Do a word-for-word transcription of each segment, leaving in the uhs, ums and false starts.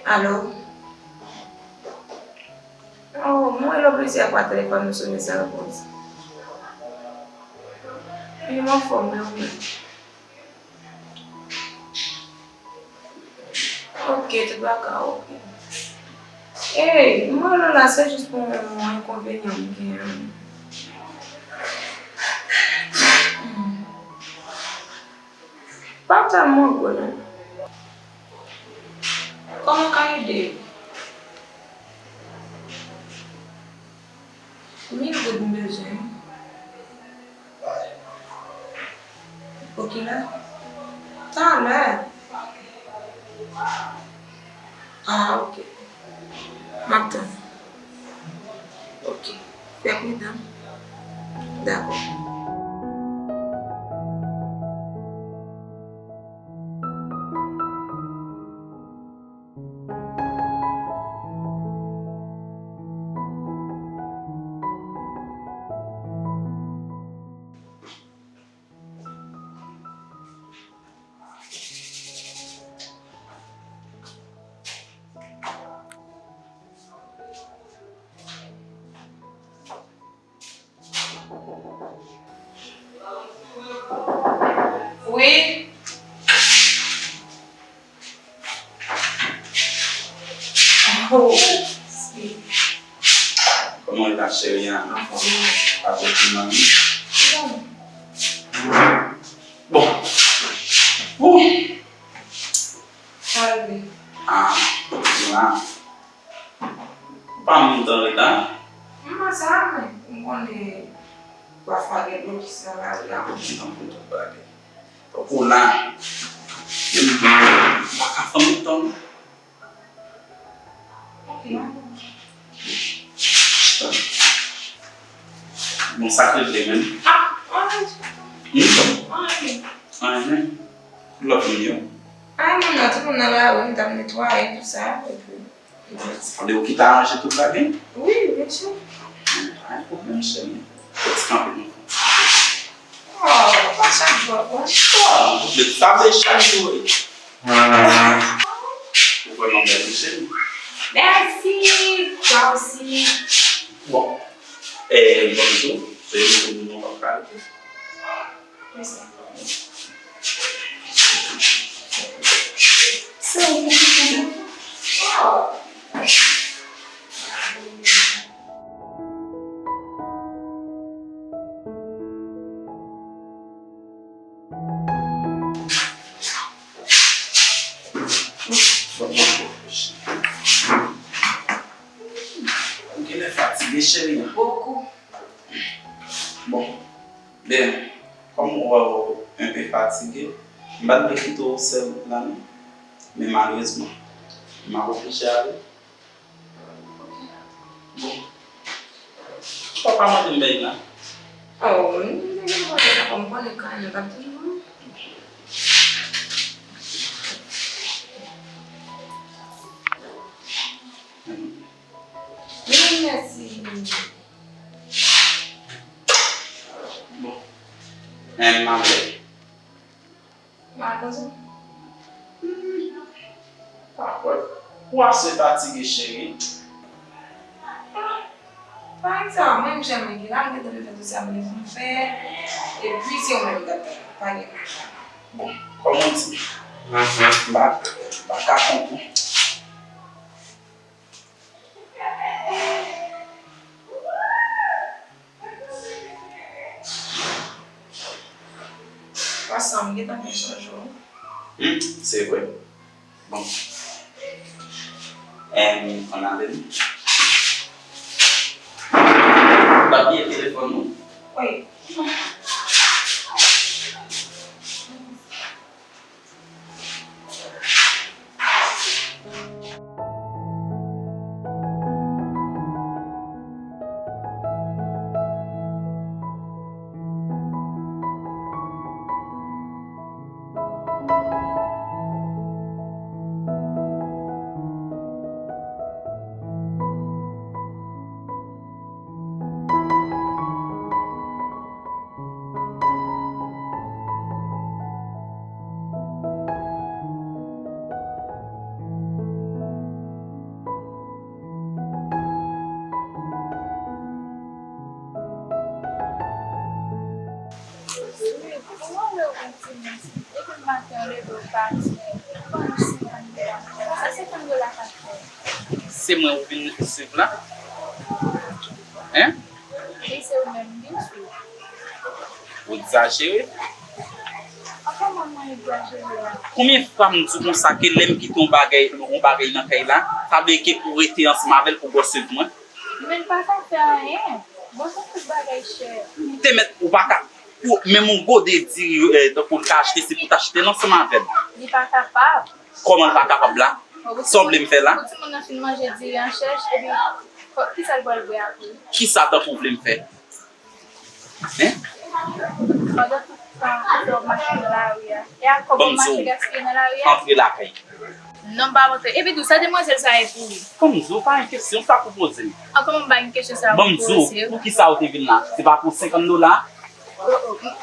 Alo? Oh, mwen rele w plizyè fwa, telefòn m sone san repons. Wi, m anfòm, men ou menm? Ok, tout bagay ok. Ey, mwen rele w la, se jis pou yon enkonvenyan m gen. Hmm. Pa tèlman gwo non. Kòman w ka ede? Mil goud m bezwen. Pou kilè? Talè. Ah, ok. M ap tann. Ok. Fè pridan. Dakò. Wi. Oh, si. Kòman w ye la, cheri an? Anfòm. Pa twò pi mal non. Bon. Bon. Bon. Sa rive. Ah, la. Ou pa menm t anreta? M pa sa, men m konnen pafwa gen blokis nan lari a. Ou gentan konn tout bagay. Tankou la, m pa ka fè m tan. Ok. Bon, sa k regle menm? Ah, anyen. Hmm? Anyen. Anyen menm. Lòt moun yo? Anyen menm nan, tout moun nan lari, m t ap netwaye, tout sa, epi Tande ou ki ta ranje tout bagay? Wi, byen si. Pa gen pwoblèm, cheri. Fè ti kanpe nou. Oh, pa chak jou ap pran. Oh, men sa vle chak jou, wi. Ou vrèman bèl, wi, cheri. Mèsi, toi aussi. Bon. E, bon, tou, se yon moun nou pa pale. Ou genlè fatige, cheri. Beaucoup. Bon, ben, kòm ou wè w enpe fatige, m pa t vle kite w sèl la non. Men malerezman, m ap oblije ale. Bon. Ou pa mande m bèy la? Oh, m te gen pwoblèm, kòm konnen kanmenm, m t ap toujou. Wi, mèsi. Bon. Men m ale. Malpoze. Hmm. Pa kwè. Ou ase fatige, cheri. Pa gen sa, mwen menm jan mwen gen la, m gentan fin fè tout sa m gen pou m fè. Epi se ou menm m t ap tann. Pa gen pwoblèm. Bon, kòm ou di, m pa, m pa ka konprann. Paske m gentan byen sonje w. Hmm, se vre. Bon. Em, ann ale nou. Pa bliye telefòn nou. Wi. Maten, w leve, w pati, ban nou senkant dola. Sa senkant dola ka fè? Se mwen ou vin swiv la? Hein? Wi, se ou menm m vin swiv. Ou egzajere. An kòman mwen egzajere a? Konbyen fwa m di w konsa ke lè m kite yon bagay, yon bagay nan kay la, sa vle ke pou w rete ansanm avè l pou w swiv mwen? Men l pa ka fè anyen. Bon, sa tout bagay chè. Ou te mèt, ou pa ka, pou, menm yon gode diri, eh, tankou l ka achte, se pou w t achte l ansanm avè l. Li pa kapab. Kòman l pa kapab la? Sa w vle m fè la? Pou timoun nan fin manje diri an chèch, epi kisa l pral bwè apre? Kisa tankou w vle m fè? Hein? Pandan tout tan, ou fè w ap mache nan lari a. E ak kòb w ap mache gaspiye nan lari a? Antre lakay. Non, m pa antre. Epi tou, sa demwazèl sa ye pou li? Ban m di w, pa gen kesyon sa pou poze m. An, kòman m pa gen kesyon sa pou poze? Ban m di w, pou kisa w te vin la? Se pa pou senkant dola?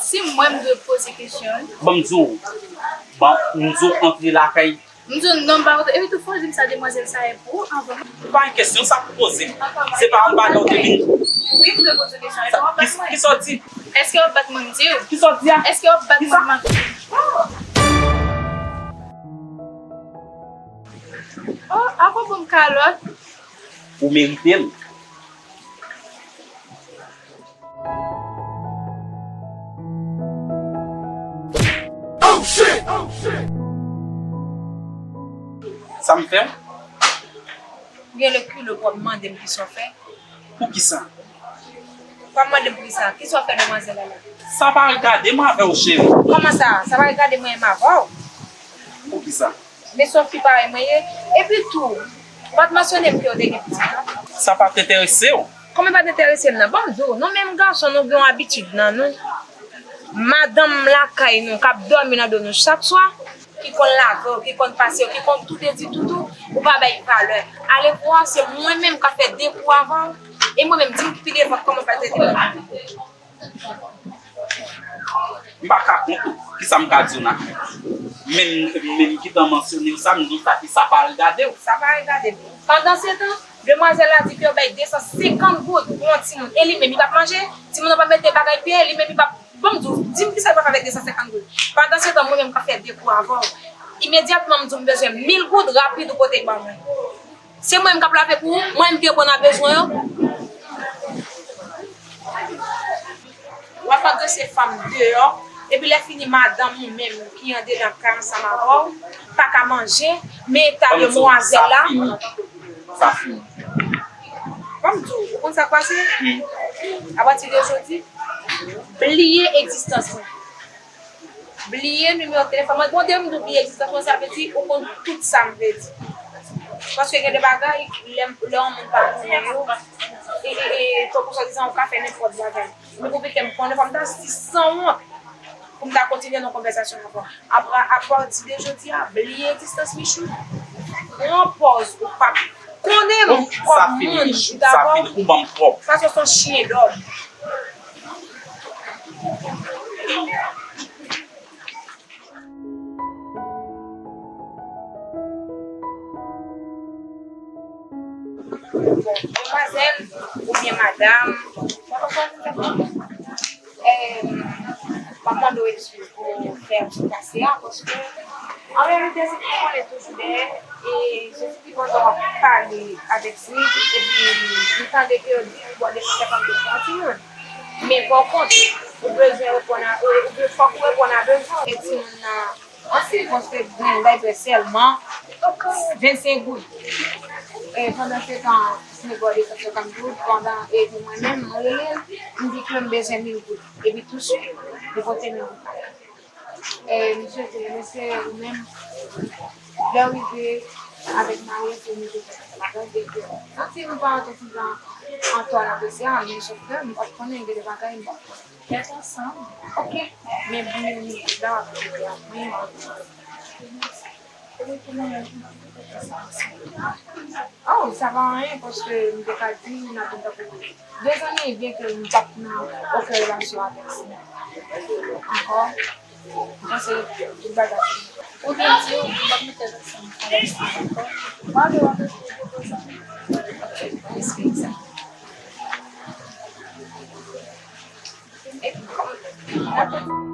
Si mwen m dwe poze kesyon. Ban m di w, ban m di w antre lakay. M di w non, m pa antre. Epi tou, fò w di m sa demwazèl sa ye pou ou anvan. Pa gen kesyon sa pou poze. Se pa yon bagay w te vin. Wi, m dwe poze kesyon. Èske w ap bat mwen? Kisa w di? Èske w ap bat mwen, m di w? Kisa w di a? Èske w ap bat mwen, m ap di w? Oh, apa bon kalòt? Ou merite l. Sa m fè w? Ou gen le kilo pou w ap mande m kisa w fè? Poukisa? Ou pa mande m poukisa. Kisa w fè demwazèl la la? Sa pa regade mwen avè w, cheri. Kòman sa? Sa pa regade mwen menm avè w? Poukisa? Men se yon fi parèy mwen ye. Epi tou, ou pa t mansyone m ke w te gen pitit, non? Sa pa t enterese w? Kòman pa t enterese m nan? Ban m di w, nou menm gason, nou gen yon abitid nan nou. Madanm lakay nou, k ap dòmi nan do nou chak swa, ki konn lave w, ki konn pase w, ki konn tout eti tout ou, ou pa bay valè. Alevwa, se mwen menm k ap fè de kou avan w, e mwen menm, di m ki pi devan kòman w pral trete mwen. M pa ka kont ou. Kisa m ka di w nan? Menm, menm ki tan mansyone w sa, m di w sa, ki sa pa regade w? Sa pa regade m. Pandansetan, demwazèl la di ke yo bay de san senkant goud pou yon timoun. E li menm, li p ap manje, timoun nan p ap mete bagay pye, li menm, li p ap Ban m di w, di m kisa l pral fè avèk de san senkant goud. Pandansetan, mwen menm k ap fè de kou avè w, imedyatman m di w m bezwen mil goud, rapid ou pote ban mwen. Se mwen menm k ap lave pou ou, mwen menm ki reponn a bezwen yo. W ap agrese fanm deyò, epi lè fini madanm ou menm ki andedan kay ansanm avè w, pa ka manje, men eta demwazèl la. Sa fini. Ban m di w, ou konn sa k pase? Apati de jodi, bliye egzistans mwen. Bliye nimewo telefòn mwen. Bon, depi m di w bliye egzistans mwen, sa vle di ou konn tout sa m vle di. Paske gen de bagay, lè, lè yon moun pa konnen yo, e, e, e, tankou swadizan ou ka fè nenpòt bagay. Men pou pike m konnen, fò m ta sanwont pou m ta kontinye nan konvèsasyon ankò. Apre, apati de jodi a, bliye egzistans Michou. Pran pòz ou p ap konnen m kòm moun. Sa fini, Michou. Sa fini. Ou ban m twòp. Paske w se yon chyen dòm. Bon, demwazèl oubyen madanm, m ap mande w eskiz pou fè m sou pase a, paske an reyalite, se pou konnen toujou dèyè, e Jezi pi pandan w ap pale avèk Smith, epi m tande ke yo di, bon, de san senkant goud pou yon timoun. Men, pa kont, ou bezwen reponn a, ou, ou, fòk ou reponn a bezwen. E timoun nan, an sirkons ke gen daypè sèlman vennsenk goud. E pandan se tan, se negò de san senkant goud, pandan, epi mwen menm, mwen rele l, m di ke m bezwen mil goud. Epi tousuit, li pote mil goud la. E misye di, mesye, ou menm, lè w rive avèk mari w, se ou menm ki fè sa. Bagay de ke, santi m pa antre ti jan an tò nan dosye a, men sòf ke m pa t konnen gen de bagay m pa t konnen. Fèt ansanm. Ok. Men bliye m la, bliye a mwen. Oh, sa pa anyen, paske m te ka di, n ap vin tankou de zanmi, byen ke m pa t nan okenn relasyon avèk li ankò. M panse tout bagay fini. Ou vin di w, m ap mete l ansanm avèk sa ankò. M ap vin pwopoze. Ok, m espere sa. Epi kòm,